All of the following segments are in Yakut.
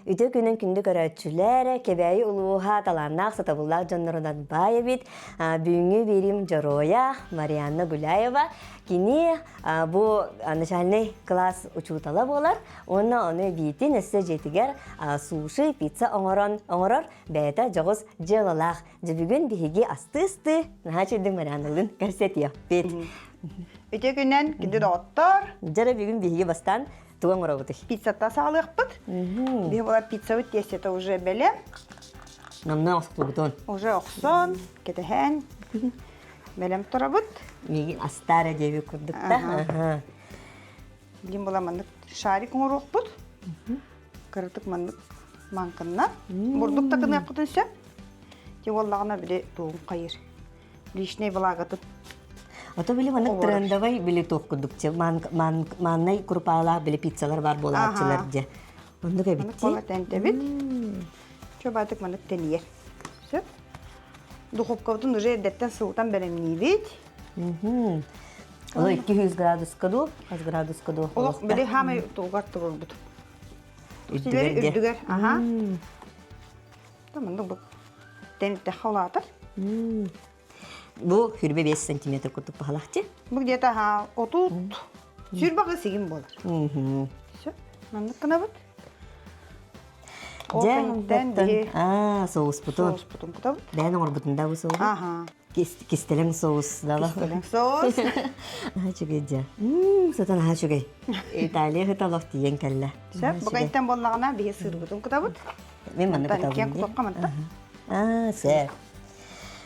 Үтүө күнүн күндү көрөөччүлэр, Кэбээйи улууһа талааннаах сатабыллаах дьоннорунан баай эбит. Бүгүҥҥү биэриим дьоруойа Марианна Гуляева. Кини бу начальнай класс учуутала буолар уонна ону эбиитин өссө дьиэтигэр суши, пицца оҥорон оҥорор бэйэтэ дьоҕус дьыалалаах. Дьэ бүгүн биһиги астыы-астыы наһаа үчүгэй Марианналыын кэпсэтиэхпит. Үтүө күнүнэн күндү доҕоттор. Дьэ бүгүн биһиги бастаан Тугу оҥоробутуй? Пиццата саҕалыахпыт. Биһи буолар пиццабыт тиэстэтэ уже бэлэм. Намна охтубутун. Уже охсон, кэтэһэн, бэлэм турабыт. Миигин астаара диэби курдук да. Билин була маннык шарик оҥоруохпут. Кыратык маннык маҥкынна. Бурдук такыныахпытын сөп. Ти буоллаҕына били тугун хайыр. Личный влагатын Ото били маннык трендовай били туох курдук мааннай курупаалаах били пиццалар бар буолааччылар дьэ. Оннук эбит. Маннык буола тэнтэбит. Чобаатык маннык тэнийэр. Сөп. Духовкабытын уже эрдэттэн сылытан бэлэмниибит. Ол 200 градуска ду, хас градуска ду? Олох били хаамай тугар турурбут. Үрдүгэр. Үрдүгэр. Аха. Маннык бу тэниттэххэ улаатар. Бу хүрбэ 5 сантиметр курдук баһалахчы. Бу где-то ха отут сүрбаҕы сигин буолар. Все, маннык гынабыт. Ол кэнниттэн биһи Аа, соуспутун. Соуспутун кутабыт. Бэйэн оҥорбутун да бу соуһу? Аха. Кистэлэҥ соус дала. Кистэлэҥ соус. Наһаа үчүгэй дьэ. Сатан наһаа үчүгэй. Италия сыта олох тиийэн кэллэ. Сөп, бу кэнниттэн буоллаҕына биһи сыырбытын кутабыт. Мин манна кутабын. Кутуохха манта. Аа, сөп.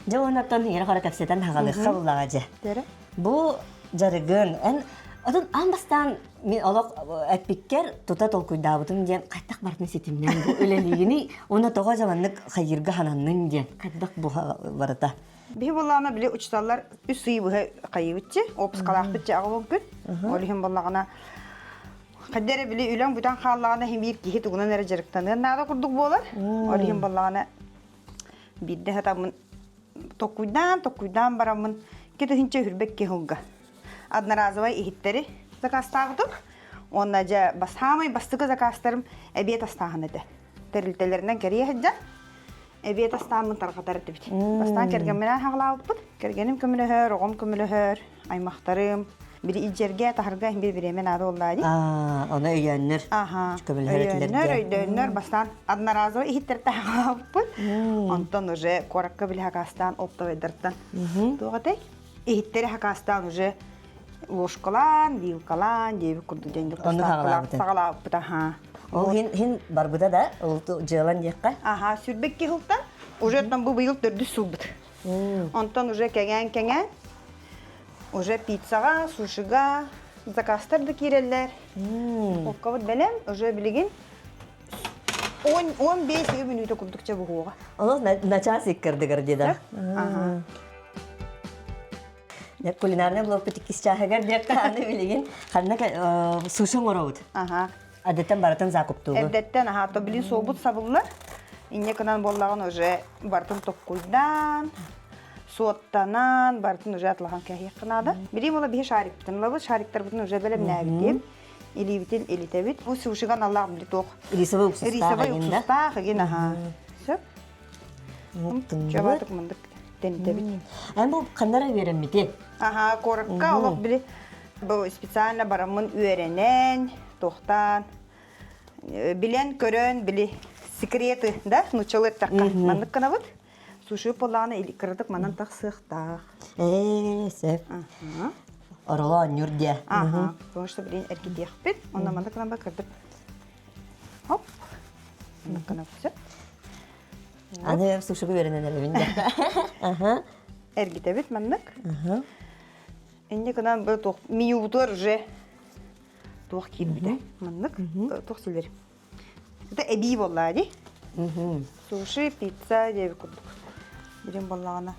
Дьэ уоннаттан иһэр хара кэпсэтэн хагалыхха буллаҕа дьэ. Бу дьарыгын эн отон аан бастаан мин олох эппиккэр тута толкуйдаабытым диэн хайдах барытын ситимнээн бу үлэлиигиний уонна тоҕо дьэ маннык хайыырга хананнын диэн хайдах бу барыта. Биһи буоллаҕына били учууталлар үс ый быһа хайыыбытчы, опускалаахпытчы аҕабын күн. Ол иһин буоллаҕына Хайда эрэ били үлэҥ бүтэн хааллаҕына иһин биир киһи тугунан эрэ дьарыктаныан наада курдук буолар. Ол иһин буоллаҕына биирдэ сатаммын токкуйдаан, токкуйдаан бараммын 2 үрбэкки сылга одноразовай иһиттэри заказтаабытым. Уонна дьэ саамай бастакы заказтарым эбиэт астааһын этэ. Тэрилтэлэринэн кэрийэ сылдьан эбиэт астааммын тарҕатар этибит. Бастаан кэргэмминээн хаҕалаабыппыт. Кэргэним көмөлөһөр, оҕом көмөлөһөр, аймахтарым. Били илдьэргэ, таһарга иһин бириэмэ наада буоллаа дии. Ону өйөөннөр. Аха. Көмөлөһөр этилэр. Өйөөннөр, өйдөөннөр бастаан одноразовый иһиттэр таһаҕалаабыппыт. Онтон уже куоракка били хакастаан оптовайдартан туох этэй? Иһиттэри хакастаан уже ложкалаан, вилкалаан диэбит курдук дьэн Онну саҕалаабытын. Саҕалаабыппыт, аха. Ол хин хин барбыта да, ол дьыалан диэххэ. Аха, сүрбэкки сылтан уже оттон бу быйыл төрдүс сылбыт. Онтон уже кэҥээн-кэҥээн уже пиццаҕа, сушига заказтар да киирэллэр. Духовкабыт бэлэм, уже билигин 10-15 мүнүүтэ курдук чэ буһуоҕа. Олох начаас иккардыгар дии да. Аха. Кулинарный блокпут иккис чааһыгар диэххэ аны билигин ханна суши оҥоробут. Аха. Адеттен барытын закуптуугун. Эрдэттэн аха, то билин суобут сабыллар. Инне кынан буоллаҕын уже барытын токкуйдаан, суоттанан, барытын уже атлахан кэһиэххэ наада. Билим ола биһи шарикпытын ылабыт, шариктарбытын уже бэлэмнээбитим. Илиибитин илитэбит. Бу сушиган аллаах били туох. Рисовый уксустаах Рисовый уксустаах эгин аха. Сөп. Чабатык мындык тэнтэбит. Эн бу ханнара үөрэммити? Аха, куоракка олох били бу специально бараммын үөрэнэн, туохтаан билэн көрөн били секреты да нуччалыы эттэххэ маннык гынабыт. Суши полааны кыратык манан тахсыахтаах. Ээ, сөп. Ороло оонньуур диэ. Аха, потому что билин эргитиэхпит. Онно маннык гынан кырдык. Хоп. Маннык гынабыт сөп. Аны сушига үөрэнэн эрэбин дьэ. Аха. Эргитэбит маннык. Инньэ гынан бу туох менюбутугар уже туох киирбитэ. Маннык туох силэр. Это эбии буоллаа дии. Суши, пицца диэбит курдук. Билин буоллаҕына.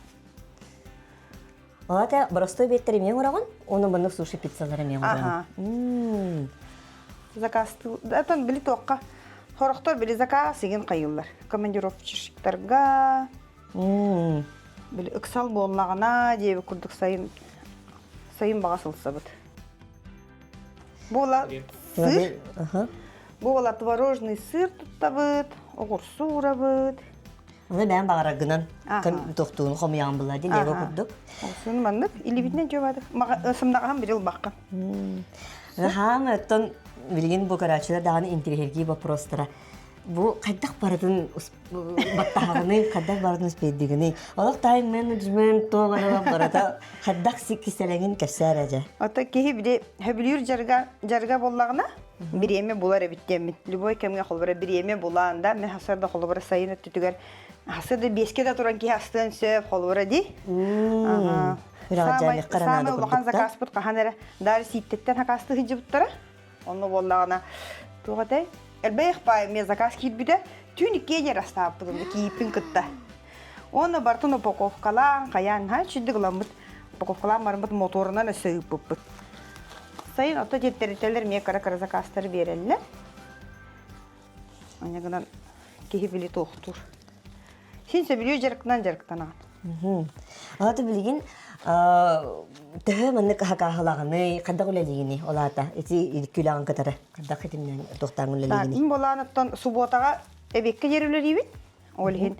Ата простой беттер эмиэ оҥороҕун, уонна маннык суши пиццалар эмиэ оҥороҕун. Ага. Заказтыы. Это били туохха. Хорохтор били заказ игин хайыллар. Командировщиктарга били ыксал буоллаҕына диэби курдук сайын сайын баҕа сылсабыт. Буола сыр. Буола творожный сыр туттабыт, оҕурсу уурабыт. Оны бэйэм баҕараргынан тохтуун хомуйаҕын булла дии лего курдук. Оҕурсуну маннык илибитинэн дьуобаатык. Сымнаҕаһын били ылбакка. Хаам оттон билигин бу көрөөччүлэр даҕаны интириэһиргии боппуруостара. Бу хайдах барытын баттаһаҕыный, хайдах барытын успейдигиний? Олох тайм-менеджмент туолара барыта хайдах кистэлэҥин кэпсээр эдьэ. Ото киһи били хөбүлүүр жарга жарга боллаҕына бириэмэ булар эбит диэммин. Любой кэмҥэ холобура бириэмэ булаан да, мен хасар да холобура сайын өттүтүгэр хасар да биэскэ да туран киһи астыан сөп холобура дии. Самай самай улахан заказпыт хаһан эрэ даар сииттэттэн хакаастыы сылдьыбыттара. Онно буоллаҕына туох этэй? Элбэх баай эмиэ заказ киирбитэ. Түүн иккиэ диэри астаабыппыт кииппин кытта. Уонна бартын упаковкалаан, хайаан наһаа үчүгдүк ыламмыт. Упаковкалаан бараммыт моторунан өссө ыыппыппыт. Сайын ото тиэттэритэлэр эмиэ кыра-кыра заказтары биэрэллэр. Онньа гынан киһи били туохтуур. Син сөбүлүүр дьарыктанан дьарыктанаҕын. Аата билигин төһө маннык хакааһылаҕыный, хайдах үлэлиигиний ол аата ити күлэҕин кытары хайдах итиннэн туохтааҥ үлэлиигиний? Мин болаан субуотаҕа эбиэккэ диэри үлэлиибин. Ол иһин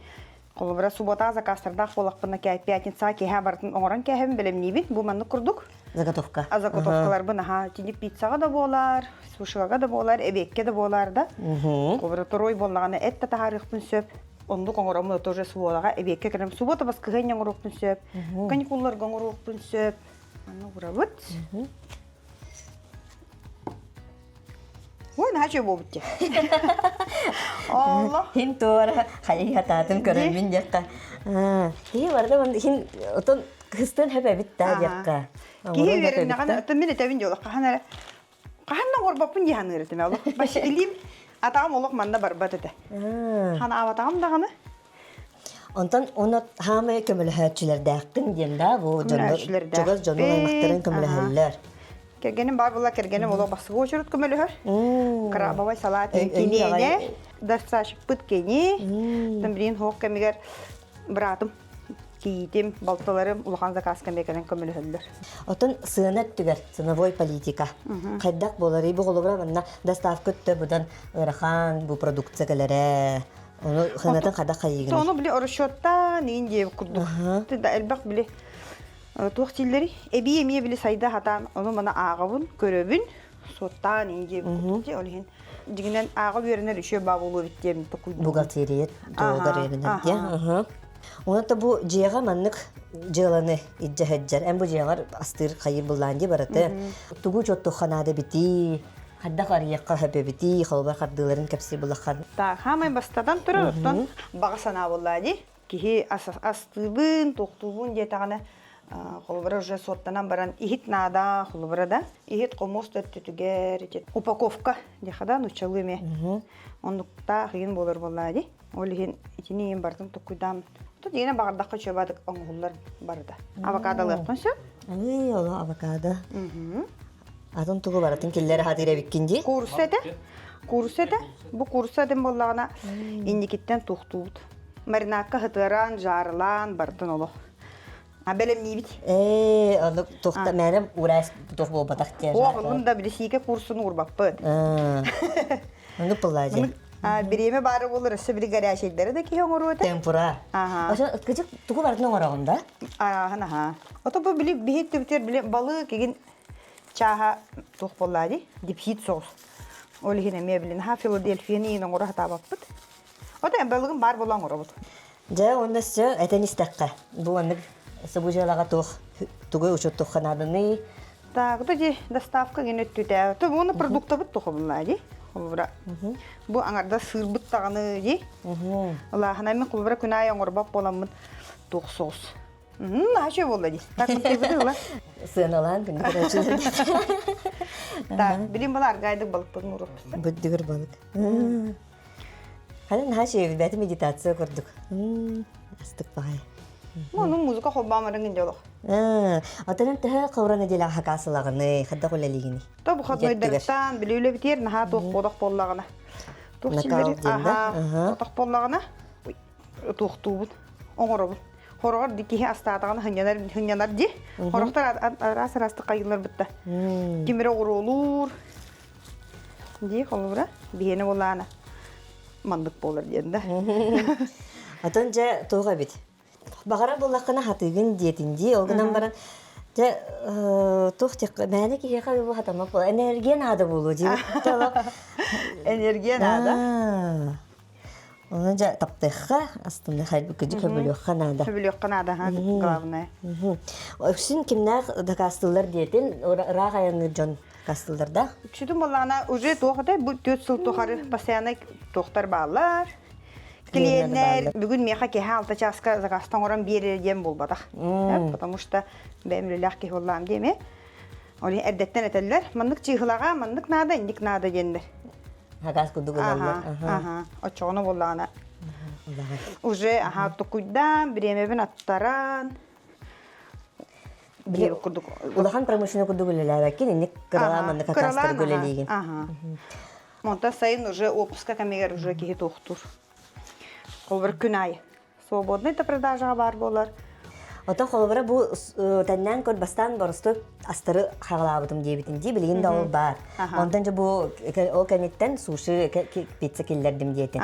холобура субуотаҕа заказтардаах буоллахпына пятницаҕа киэһэ барытын оҥорон кээһэбин бэлэмниибин. Бу маннык курдук. Заготовка. А заготовкаларбын аха тиник пиццаҕа да буолар, сушилага да буолар, эбиэккэ да буолар да. Холобура торуой буоллаҕына эт да таһаарыахпын сөп. Оннук оҥороммун тоже субуотаҕа эбиэккэ кэлэн субуота баскыһыанньа оҥоруохпун сөп. Каникулларга оҥоруохпун сөп. Аны уурабыт. Ой, наһаа үчүгэй буолбут дии. Олло. Хин туора хайы хатаатын көрөммүн диэххэ. Киһи барда хин отон кыстан хөп эбит да диэххэ. Киһи үөрэннэҕинэ оттон мин этэбин дьоло хаһан эрэ хаһан да оҥорбоппун дии саныыр этим олох. Баш илиим атаҕым олох манна барбат этэ. Ханаабатаҕым даҕаны. Онтон оны хаамай көмөлөһөөччүлэрдээхпин диэн да бу дьоннор чугас дьонун аймахтарын көмөлөһөллөр. Кэргэним баар була кэргэним олох бастакы очередь көмөлөһөр. Крабовай салат киниэне, доставщикпыт кини. Там билин хоох кэмигэр братым кийиитим, балтыларым улахан заказка эмиэ кэлэн көмөлөһөллөр. Отон сыана өттүгэр ценовой политика хайдах буоларый бу холобура манна доставка өттө будан ыарахан бу продукция кэлэрэ ону сыанатын хайдах хайыыгыный? Ону били расчеттаан иин диэбит курдук. Да элбэх били туох дииллэрий? Эбии эмиэ били сайда хатаан ону маны ааҕабын, көрөбүн, суоттаан иин диэбит курдук дии. Ол иһин дьиҥинэн ааҕа үөрэнэр үчүгэй баа буолуо эбит диэн токуйдуум. Бухгалтерия туолугар үөрэнэр диэн. Уонна да бу дьиэҕэ маннык дьыаланы илдьэ сылдьар. Эн бу дьиэҕэр астыыр хайыр былаан дии барыты. Тугу учуоттуохха наада эбитий? Хайдах арыйыахха сөп эбитий? Холобур хардыыларын кэпсии булаххан. Так, хаамай бастатан турар, оттон баҕа санаа буоллаа дии. Киһи астыыбын, туохтуубун диэтэҕинэ, холобура уже суоттанан баран иһит наада, холобура да. Иһит хомус да өттүтүгэр, упаковка диэхэ да, нууччалыы эмиэ. Оннуктаах иһин буолар буоллаа дии. Ол иһин итини иһин барытын туккуйдаан тут дьиҥинэн баҕардахха үчүгэй оҥоһуллар барыта. Авокадолыахпын сөп. Ай, оло авокадо. Атын тугу барытын киллэрэ хатыыр эбиккин дии. Куурусса этэ. Куурусса этэ. Бу куурусса этин буоллаҕына инникиттэн туохтуубут. Маринадка хытыаран, жаарылаан барытын олох. А бэлэмниибит. Ээ, ону туохта мээнэ уураас туох буолбатах диэн. Ох, оннун да билисиигэ курсун уурбаппыт. Ону пыллади. Бириэмэ баара буолар өссө били горячайдары да киһи оҥоруо этэ. Темпура. Ошо кыжык тугу барытын оҥороҕун да? Ааһан аха. Ото бу били биһи түбүтэр били балык игин чааһа туох буоллаа дии? Дипхит соус. Ол иһин эмиэ билин ха Филадельфияны иин оҥоро сатаабаппыт. Ото балыгын баар буолан оҥоробут. Дьэ, уонна өссө этэн истэххэ, бу маннык субу дьыалаҕа туох тугу учуттухха нааданый? Так, то ди доставка гин өттүтэ. То уонна продуктабыт тухабыллаа ди. Холобура. Бу аҥарда сыырбыт даҕаны ди. Улаахана мен холобура күн аайы оҥорбот буоламмын туох соус. Наһаа буолла ди. Так ыла. Сыаналаан күндү көрөөччүлэр. Так, билим бала аргайдык балыкпытын уруоппут. Бүттүгүр балык. Ханан наһаа үчүгэй медитация курдук. Астык баҕайы. Ну, музыка холбаамарын гин дьолох. Отонун төһө ховра неделя хакасылаҕыный, хайдах үлэлиигиний? То выходнойдартан били үлэбитиэр наһаа туох буолах буоллаҕына. Туох Накал силлери диэн да? аха Аха. отох буоллаҕына туохтуубут, оҥоробут. Хороҕор ди киһи астаатаҕына хынньанар хынньанар ди. Хорохтор араас араастык хайыллар бытта. Ким эрэ оҕуруолуур дии холобура биһиэнэ буоллаана маннык буолар диэн да. Отон дьэ туох эбит? Баҕарар буоллаххына хатыыгын диэтин дии, ол гынан баран дьэ туох диэххэ мээнэ киһиэхэ бу хатаммат буолар. Энергия наада буолуо дии. Энергия наада. Оны дьэ таптыахха, астына хайбыккыдьы көбүлүөххэ наада. Көбүлүөххэ наада, главное. Өксүн кимнээх дакаастыыллар диэтин, ыраах айанныыр дьон дакаастыыллар да? Үксүтүн буоллаҕына уже туох этэй бу 4 сыл тухары постоянно туохтар бааллар. Клиеннэр бүгүн миэхэ киэһэ 6 чааска заказтан оҥорон биэрэр диэн буолбатах. Потому что бэйэм үлэлээх киһи буоллаҕым диэми. Ол эрдэттэн этэллэр, маннык чыыһылаҕа маннык наада, инник наада диэннэр. Хагас курдук ылаллар. Аха, оччоҕуна буоллаҕына уже аха тукуйдаан, бириэмэбин аттаран Били курдук улахан промышленный курдук үлэлээбэккин, инник кыралаан маннык хакастарга үлэлиигин. Аха. Онтон сайын уже отпуска кэмигэр уже киһи туохтуур. Холобур күн аайы. Свободный да продажаҕа баар буолар. Оттон холобура бу тэннээн көр бастаан боростуой астары хаҕалаабытым диэбитин дии билигин да ол баар. Онтон дьэ бу ол кэнниттэн суши пицца киллэрдим диэтин.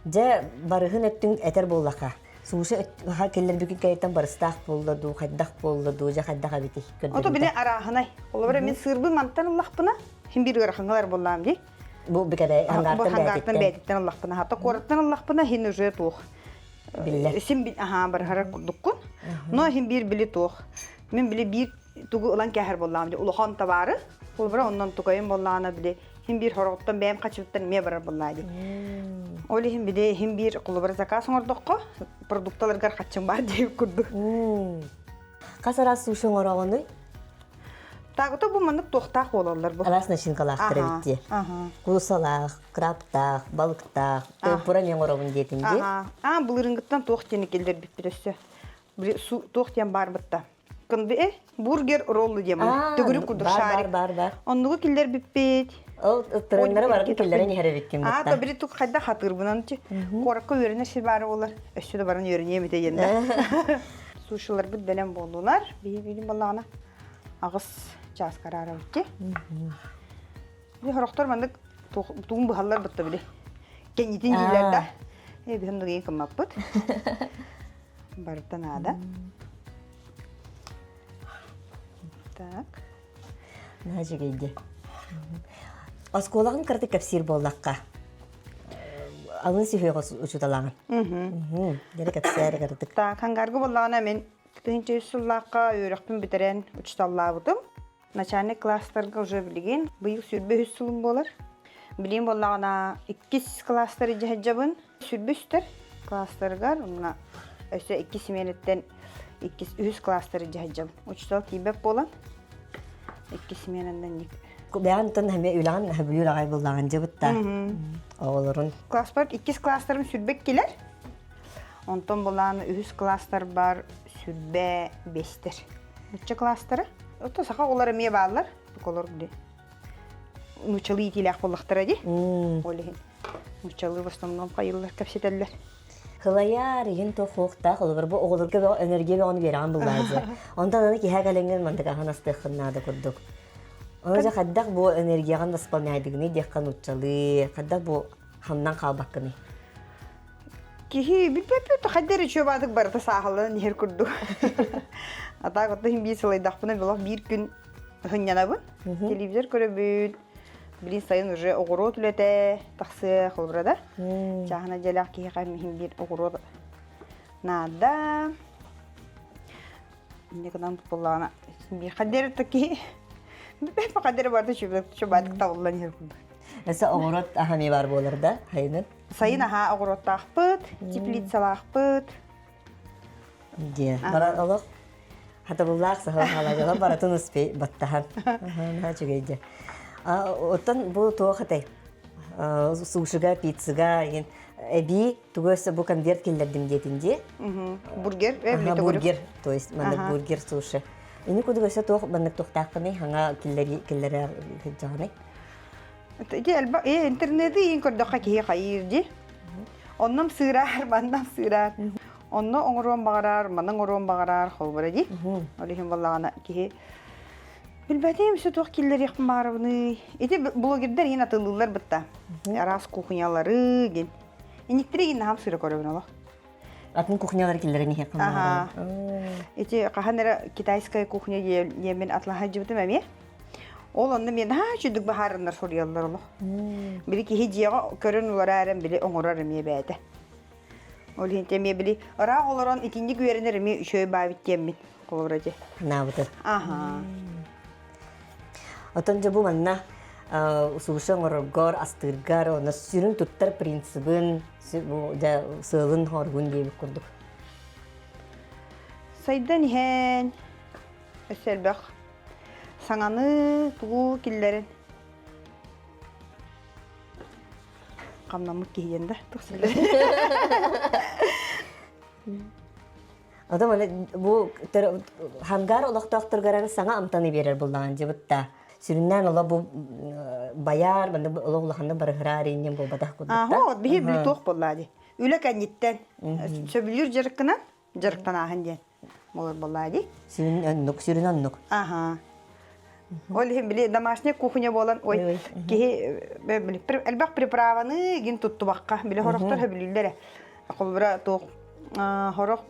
Дьэ барыһын өттүн этэр буоллаха. Суши киллэрбикин кэнниттэн барыстаах буолла дуу, хайдах буолла дуу, дьэ хайдах эбитий Ото били арааһынай. Холобура мин сыырбын мантан ыллахпына, хим бир ыарахангалар буоллаам дии. Бу бикэбэ хангаартан бээтиттэн ыллахпына, хата куораттан ыллахпына хин уже туох. Биллэр. Син аха барыһара курдуккун. Но хин биир били туох. Мин били биир тугу ылан кээһэр буоллаам дии улахан табаары. Холобура оннон тукайым буоллаҕына били хин биир хороҕоттон бэйэм хачыбыттан эмиэ барар буоллаа дии. Ол иһин били хин биир холобура заказ оҥордоххо продукталаргар хаччым баар диэбит курдук. Хас араас суши оҥороҕунуй? Таагыта бу маннык туохтаах буолаллар бу. Араас начинкалаахтар эбит дии. Куусалаах, крабтаах, балыктаах, темпура эмиэ оҥоробун диэтиҥ дии. Аа, былырыыҥҥыттан туох диэни киллэрбиппит өссө. Туох диэн баарбытта. Кынды бургер роллу диэн төгүрүк курдук шарик. Бар, бар, бар. Оннугу киллэрбиппит. Ол тырыннары барытын киллэрэн иһэр эбиккин Аа, то били тук хайда хатыырбынан чи куоракка үөрэнэр сир баара буолар. Өссө да баран үөрэниэм этэ диэн да. Сушиларбыт бэлэм буоллулар. Биһи баллаҕына аҕыс чааска араарабыт ди. Би хорохтор маннык тугун быһаллар бытта били. Кэннитин дииллэр да. Э биһим нугин кыммаппыт. Барыта наада. Так. Наһаа үчүгэйди. Оскуолаҕын кыратык кэпсиир буоллахха, алын сүһүөх учууталаҕын. Дьэ кэпсээр кыратык. Так, хангарга буоллаҕына мин 1300 сыллаахха үөрэхпин бүтэрэн учууталлаабытым. Начальник класстарга уже билигин быйыл 23 сылым буолар. Билигин буоллаҕына иккис класстары дьаһайдьабын. 23-тэр класстарыгар уонна өссө иккис симиэнэттэн иккис үһүс класстары дьаһайдьабын. Учуутал тиийбэт буолан иккис симиэнэннэн Бэҕэн тон эмиэ үлэҕин сөбүлүүр аҕай буллаҕын дьыбытта оҕолорун. Класспар иккис класстарым сүрбэк килэр. Онтон булаан үһүс класстарбар сүрбэ бестер. Нучча класстара. Ото саха оҕолор эмиэ бааллар. Олор нуччалыы иитиилээх буоллахтара дии. Ол иһин нуччалыы в основном хайыллар кэпсэтэллэр. Кылайар иһин туох-хуохтаах олорор бу оҕолорго бөҕө энергия бөҕөнү биэрэҕин буллаадьы. Онтон аны киһэ кэлэҥҥин мандыгаһын астыаххын наада курдук. Ону дьэ хайдах бу энергияҕын восполняйдыгыный диэххэ нууччалыы, хайдах бу хамнан хаалбаккыный? Киһи билбэппит хайда эрэ үчүгэйдик барыта сааһыланан иһэр курдук. А так вот иһин биир сылайдахпына билох биир күн һынньанабын. Телевизор көрөбүн. Билин сайын уже оҕуруот үлэтэ тахсыа холобура да. Чааһына дьиэлээх киһиэхэ иһин биир оҕуруот наада. Инньэ гынан буоллаҕына биир хайда эрэ киһи билбэппин хайда эрэ барыта үчүгэйдик табыллан иһэр курдук. Өссө оҕуруот аһа эмиэ баар буолар да сайынын? Сайын аһаа оҕуруоттаахпыт, теплицалаахпыт. Диэ. Баран олох хатабыллаах саха хаалаҕа барытын успей баттаһан. Наһаа үчүгэй дьэ. Оттон бу туох этэй? Сушига, пиццага игин эбии тугу өссө бу конверт киллэрдим диэтин дии. Бургер, бургер, то есть маннык бургер суши. Ини кудук өссө туох маннык туохтааххыный хаҥа киллэри киллэрэ сылдьаҕыный? Ити элбэх интернети иин көрдөххө киһи хайыыр дии. Онном сыыраар, маннам сыыраар. Онно оҥоруон баҕарар, манна оҥоруон баҕарар, холбура дии. Ол иһин буоллаҕына киһи билбэтим өссө туох киллэриэхпин баҕарабыный. Ити блогердар иин атылыыллар бытта. Араас кухнялары гин. Иниктери гин наһам сыыра көрөбүн олох. Атын кухнялары киллэрэн иһиэххин Аха. Ити хаһан эрэ китайская кухня диэммин атлаһа дьыбытым эмиэ. Ол онно мен наһаа үчүгдүк баһаарыннар суруйаллар олох. Били киһи дьиэҕэ көрөн улараа эрэн били оҥорор эмиэ бэйэтэ. Ол иһин эмиэ били ыраах олорон итинник үөрэнэр эмиэ үчүгэй баабит диэммит холобура дьэ. Наабыты. Аха. Отон дьэ бу манна суши оҥороргор, астыыргар, онно сүрүн туттар принцибын, дьэ сыалын хоругун диэбит курдук. Сайдан иһэн өссө элбэх саҥаны тугу киллэрин хамнаммыт киһи диэн да тахсыллар. Оттон маны бу хангар олохтоохторугар саҥа амтаны биэрэр буллаҕын дьыбытта. Сүрүннээн оло бу байар, манна олох улаханнык барыһыраар иннин буолбатах курдук. Аһо, биһи били туох буоллаа дии. Үлэ кэнниттэн сөбүлүүр дьарыккынан дьарыктанааһын диэн буолар буоллаа дии. Сүрүн оннук, сүрүн оннук. Аха. Ол иһин били домашняя кухня буолан, ой, киһи элбэх приправаны гин туттубакка, били хорохтор хөбүлүүллэрэ. Холобура туох хорох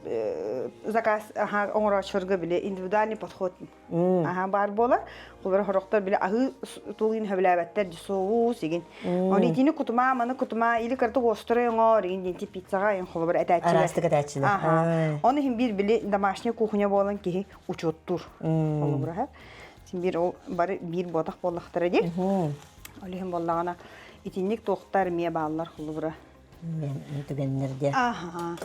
заказ оҥорооччуларга били индивидуальный подход аха баар буолар. Холобура хорохтор били аһыы тугун хөбүлээбэттэр соус игин. Оны итини кутума, маны кутума, или кырты острой оҥор, игин диэн пиццаҕа ин холобура этээччилэр. Араастык этээччилэр. Аха. Оны иһин биир били домашняя кухня буолан киһи учуоттуур. Холобура Син биир ол бары биир буотах буоллахтара дии. Ол иһин буоллаҕына итинник туохтар эмиэ бааллар холобура. Түгэннэр диэ. Аха.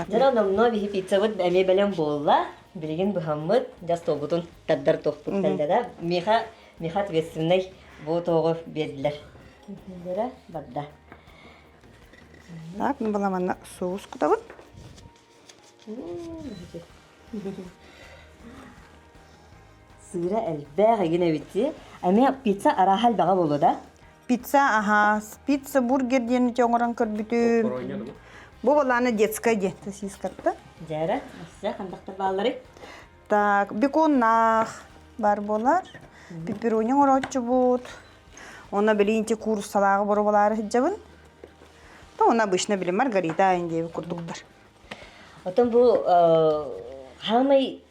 Дьэ номнуо биһи пиццабыт эмиэ бэлэм буолла. Билигин быһаммыт, дьэ столбутун тардар туохпут кэллэ да. Миха, Миха ответственный бу туоҕу биэрдилэр. Дэрэ барда. Так, мин баламанна соус кутабын. Сыыра элбэх игин эбит Эмиэ пицца арааһа элбэҕэ буолуо да? Пицца, аха, пицца бургер диэн ити оҥорон көрбүтүм. Бу балаана детская диэн сосискатта. Дьээрэ, өссө хандахтар баалларый? Так, беконнаах бар буолар. Пепперони оҥорооччубут. Онно билигин ити кууруссалааҕы боруобалаары сылдьабын. То оны обычно били маргарита айын диэбит курдуктар. Оттон бу хаамай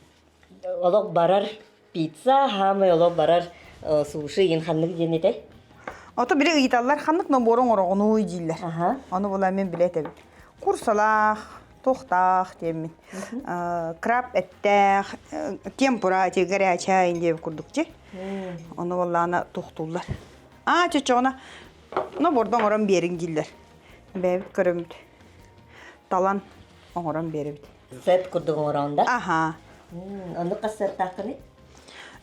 олох барар пицца, хаамай олох барар суши иин ханнык диэн этэй? Ото били ыйыталлар ханнык набору оҥороҕунуй дииллэр. Ону була мен билэ этэбин. Курсалаах, туохтаах диэммин. Краб эттээх, темпура ити горячая диэбит курдук дии. Ону буоллаҕына туохтууллар. Аа, чочоҕуна наборду оҥорон биэриҥ дииллэр. Бэйэбит көрөммүт. Талан оҥорон биэрэбит. Сет курдук оҥороон да? Аха. Оннук хас сыаттааххыный?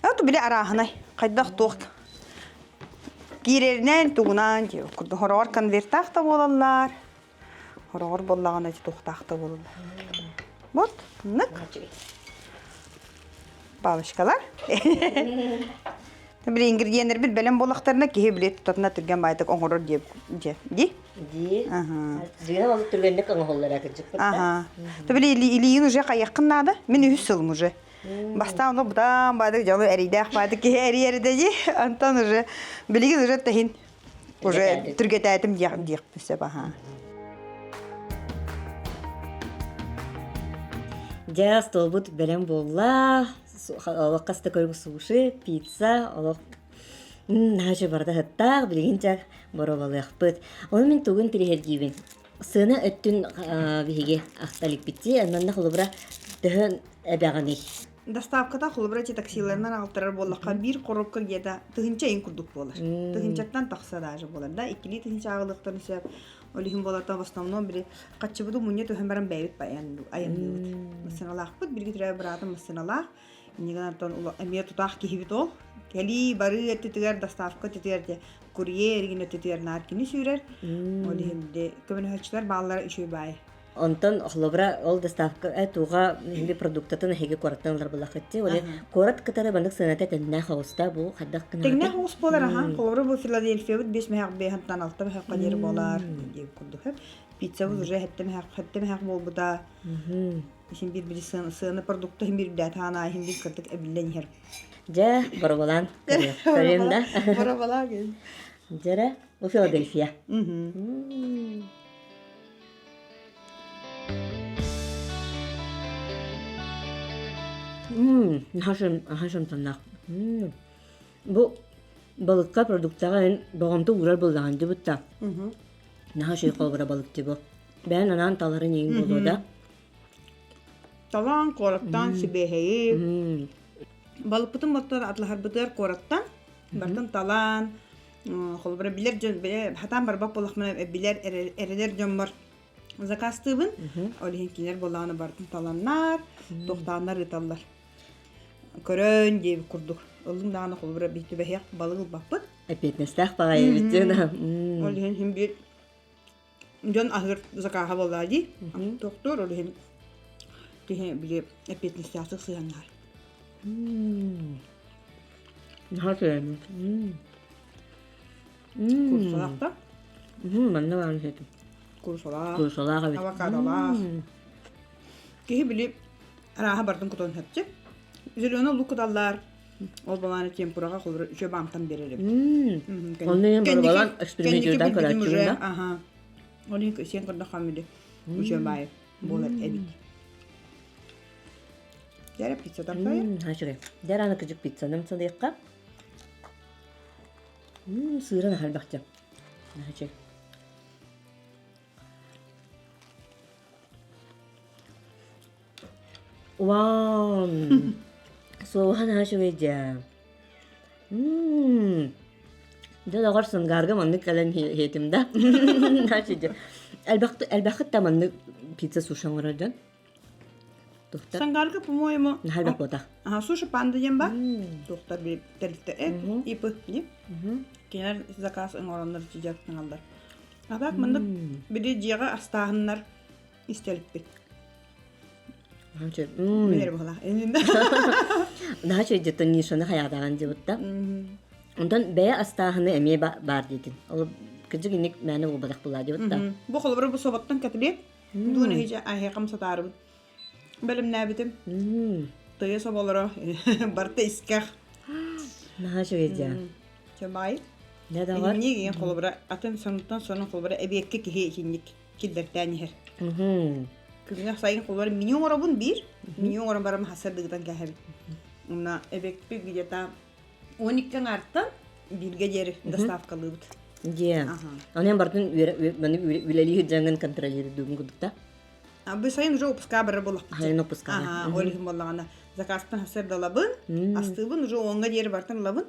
Это били арааһынай. Хайдах туох киирэринэн тугунаан диye курдук. Хороҕор конвертаах да буолаллар. Хороҕор буоллаҕына ити туохтаах да буолаллар. Вот, нык. Палочкалар. Били ингредиеннэрбит бэлэм буоллахтарына киһи били тутатына түргэн баайтык оҥорор диye ди. Дии. Дьиҥэ ол түргэнник оҥоһуллара кырдьыкпыт да. Ага. Били илиигин уже хайыаххын наада. Мин үһүс сылым уже. Бастаан ону бытаан баадык дьолу эрийдээх баадык киһи эрийэрдэ дии. Антон уже билигин уже тэһин уже түргэтээтим диэхпин сөп аха. Дьэ, столбут бэлэм буолла. Олох хас да көрүҥ суши, пицца, олох наһаа барыта сыттаах, билигин дьэ боруобалыахпыт. Ону мин тугун тириһэргиибин. Сыана өттүн биһиги ахта иликпитти, манна холобура төһө эбэҕиний? Доставката холобура ити таксиларынан аҕалтарар буоллахха биир коробка где-то тыһынча иин курдук буолар. Тыһынчаттан тахса даже буолар да. Иккилии тыһынча аҕалыахтарын сөп. Ол иһин буолата в основном били хаччыбыты мунньа түһэн баран бэйэбит айанныыбыт. Массыыналаахпыт, бииргэ төрөөбүт быраатым массыыналаах. Иннигин оттон эмиэ тутаах киһибит ол. Кэлии барыы өттүтүгэр, доставка өттүтүгэр де курьер игин өттүтүгэр наар кини сүүрэр. Ол иһин көмөлөһөөччүлэр бааллара үчүгэй баай. Онтон холобура ол доставка туга биһиги продуктатын эһиги куораттан ылар буллаххытчы. Ол куорат кытары баннык сыаната тэннээх оҕуста бу хайдах гынарый? Тэҥнээх оҕус буолар аха. Холобура бу Филадельфиябыт 5 мөһөх бэһантан 6 мөһөххө диэри буолар диэн курдук. Пиццабыт уже хэттэ мөһөх хэттэ мөһөх буолбута. Иһин бир бир сыана продукта иһин бир бирдэт хаана иһин бир кырдык эбиллэн иһэр. Дьэ, боробалаан көрүөм да. Боробалаан. Дьэрэ, бу Филадельфия. Наһаа Мм, Бу балыкка продуктаҕа эн боҕомто уурар буоллаҕын дьыбытта. Наһаа үчүгэй холобура балык дьыбы. Бэйэн анаан таларын иҥ буолуо да. Талаан куораттан сибиэһэйи. Балыкпытын боттор атлаһарбытыгар куораттан бартан талаан холобура билэр дьон хатаан барбат буоллахпына билэр эрэнэр дьоммор заказтыыбын. Ол иһин кинилэр буоллаҕына барытын таланнар, туохтааннар ыыталлар. Көрөн диэбит курдук. Ыллыҥ даҕаны холобура биир түбэһиэх балык ылбаппыт. Эппиэтинэстээх баҕайы эбит Ол иһин син биир дьон аһыыр закаһа буоллаа дии. Тохтуур ол иһин киһи били эппиэтинэстээхтик сыһыаннаһар. Наһаа үчүгэй. Курусалаах да? Манна баарын сетим. Курусалаах. Курусалаах эбит. Авокадолаах. Киһи били арааһа бардын кутан сөпчү. Зеленый лук куталлар. Ол балааны темпураҕа холбура үчүгэй баамтан биэрэр эбит. Онно иһин барбалаан экспериментирдан көрөөччүгүн да? Аха. Ол иһин сиэн көрдөххө били үчүгэй баайы буолар эбит. Дьэрэ пицца тарпайа. Үчүгэй. Дьэр аны кыдьык пиццаны сылыйыққа. Сыырын аһарбахча. Үчүгэй. Вау! Суоһа наһаа үчүгэй дьэ. Дьэ доҕор Сангаарга маннык кэлэн иһиэтим да. Наһаа үчүгэй. Элбэххит да маннык пицца суши оҥорор дьон. Тухтар. Сангарга, по-моему, Наһаа элбэх буотах. Ага, суши панда диэн бар. Тухтар били тэрилтэ ИП дии. Кинилэр заказ оҥороннор дьарыктаналлар. А так маннык били дьиэҕэ астааһыннар истэлиппит. Билэр буолла. Наһаа үчүгэй нишаны хайаатаҕын дьыбытта. Онтон бэйэ астааһыны эмиэ баар диэтин. Ол кырдьык инник мээнэ буолбатах буолаа дьыбытта. Бу холобура бу соботтон кэтилиэт. Дуун иһичэ аһыахам сатаарыбыт. Бэлэмнээбитим. Тыйыс оболоро барыта искэх. Наһаа үчүгэй дьэ. Чамай. Дьэ доҕор. Инник иҥин холобура атын сонуттан сонун холобура эбиэккэ киһи итинник киллэртээн иһэр. Күҥҥэ сайын холобура меню оҥоробун биир. Меню оҥорон баран хасырдыгытан кээһэбит. Уна эбиэкпит где-то 12 аҥаартан бииргэ диэри доставкалыыбыт. Дьиэ. Онон бартын үлэлии сылдьаҥҥын контролируйдуугун курдук да? Бу сайын уже выпуска барар буоллахпыт. Сайын выпуска. Ага, ол иһин буоллаҕына заказпын сырдалабын, астыыбын уже оҥҥо диэри бартын ылабын.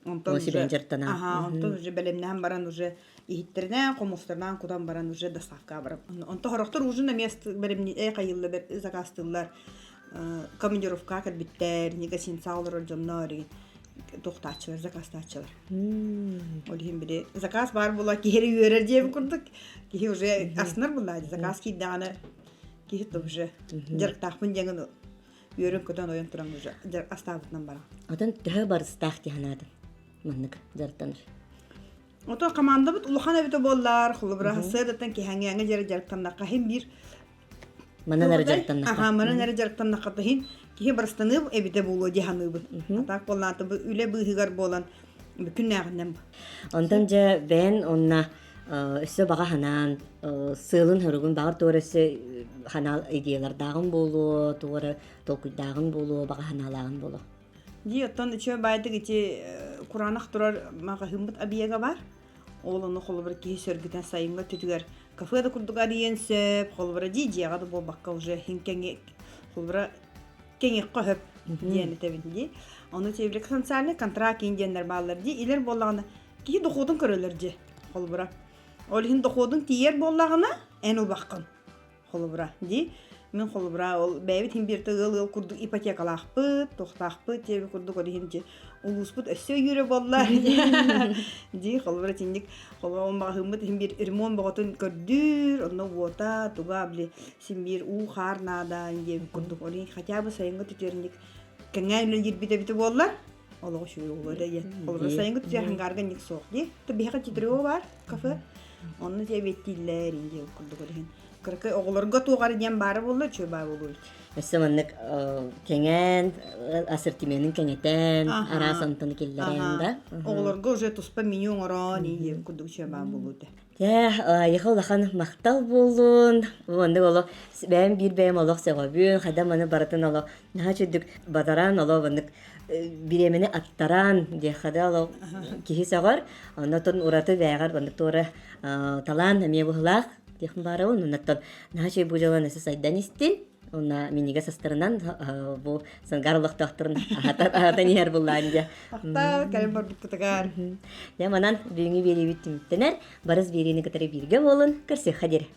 Онтон уже Ага, онтон уже бэлэмнээн баран уже иһиттэринэн, хомустарынан кутан баран уже доставка барар. Онто хорохтор ужин эмиэ бэлэмни э хайылла заказтыыллар командировка кэлбиттэр, гостиница олорор дьоннор туохтааччылар, заказтааччылар. Ол иһин били заказ баар буола киһи эрэ үөрэр диэбит курдук киһи уже аснар буолла заказ киирдэҕинэ киһи то уже дьарыктаахпын диэн үөрэн-көтөн ойон туран уже астаабытынан баран. Отон төһө барыстаах дии санаатыҥ маннык дьарыктанар? Ото командабыт улахан эбитэ буоллар, холобура сыадаттан киһэҥҥэ дьэрэ дьарыктаннахха иһин биир Манан эрэ дьарыктаннахха. Аха, манан эрэ дьарыктаннахха иһин киһи барыстаныып эбитэ буолуо дии саныыбын. А так буоллаата бу үлэ быыһыгар буолан күннээҕинэн. Онтон дьэ бэйэн онно өссө баҕа санаан сыалын-соругун баҕар туора өссө ханаал идеялардааҕын буолуо, туора толкуйдааҕын буолуо, баҕа санаалааҕын буолуо. Дии оттон үчүгэй баайдык ити кураанах турар маҕаһыыммыт объега бар. Ол ону холобура киһи сөргүтэн сайыҥҥы өттүтүгэр кафе да курдук арыйыан сөп, холобура дии дьиэҕэ да буолбакка уже иһин кэҥи холобура кэҥиэххэ сөп диэн этэбин дии. Ону тиэбилик социальный контракт диэннэр бааллар дии. Илэр буоллаҕына киһи дохуотун көрөлөр дии холобура. Ол иһин дохуотун тиийэр буоллаҕына эн ылбаххын холобура дии. Мин холобура ол бэйэбит иһин бииртэ ыал-ыал курдук ипотекалаахпыт, туохтаахпыт диэби курдук ол иһин дьи улууспут өссө өйүүрэ буолла дии холобура итинник холобура маҕаһыыммыт иһин биир ремонт бөҕөтүн көрдүүр, онно уота, туга били син биир уу-хаар наада диэбит курдук ол иһин хотя бы сайыҥҥы түтүөрүнньүк кэҥээн үлэлиирбит эбитэ буоллар олоҕу үчүгэй буолуо да диэн. Холобура сайыҥҥы түтүөр хангаарга инник суох дии. Биһиэхэ титрио баар кафе. Онно дьэ эбиэттииллэр диэн курдук ол иһин Кыракый оҕолорго туох эрэ диэн баара буолла, үчүгэй баа буолуо эбит. Өссө маннык кэҥээн, ассортименын кэҥэтэн, араас онтон киллэрэн да. Оҕолорго уже туспа меню оҥорон, диэн курдук үчүгэй баа буолуо этэ. Дьэ, айыха улахан махтал буоллун. Оннук олох бэйэм биир бэйэм олох сөҕөбүн, хайда маны барытын олох наһаа үчүгдүк батаран олох оннук бириэмэни аттаран диэххэ да олох киһи сөҕөр. Оннотон ураты бэйэҕэр оннук туора талаан эмиэ быһылаах диэхпин баарабын. Оннуттан наһаа үчүгэй бу дьыаланы өссө сайдан истин. Уонна минньигэс астарынан бу Сангар олохтоохторун аһатан иһэр буллаан дьэ. Махтал, кэлин барбыккытыгар. Дьэ, манан бүгүҥҥү биэриибит түмүктэнэр. Барыс биэриини кытары бииргэ буолун. Көрсүөххэ диэри.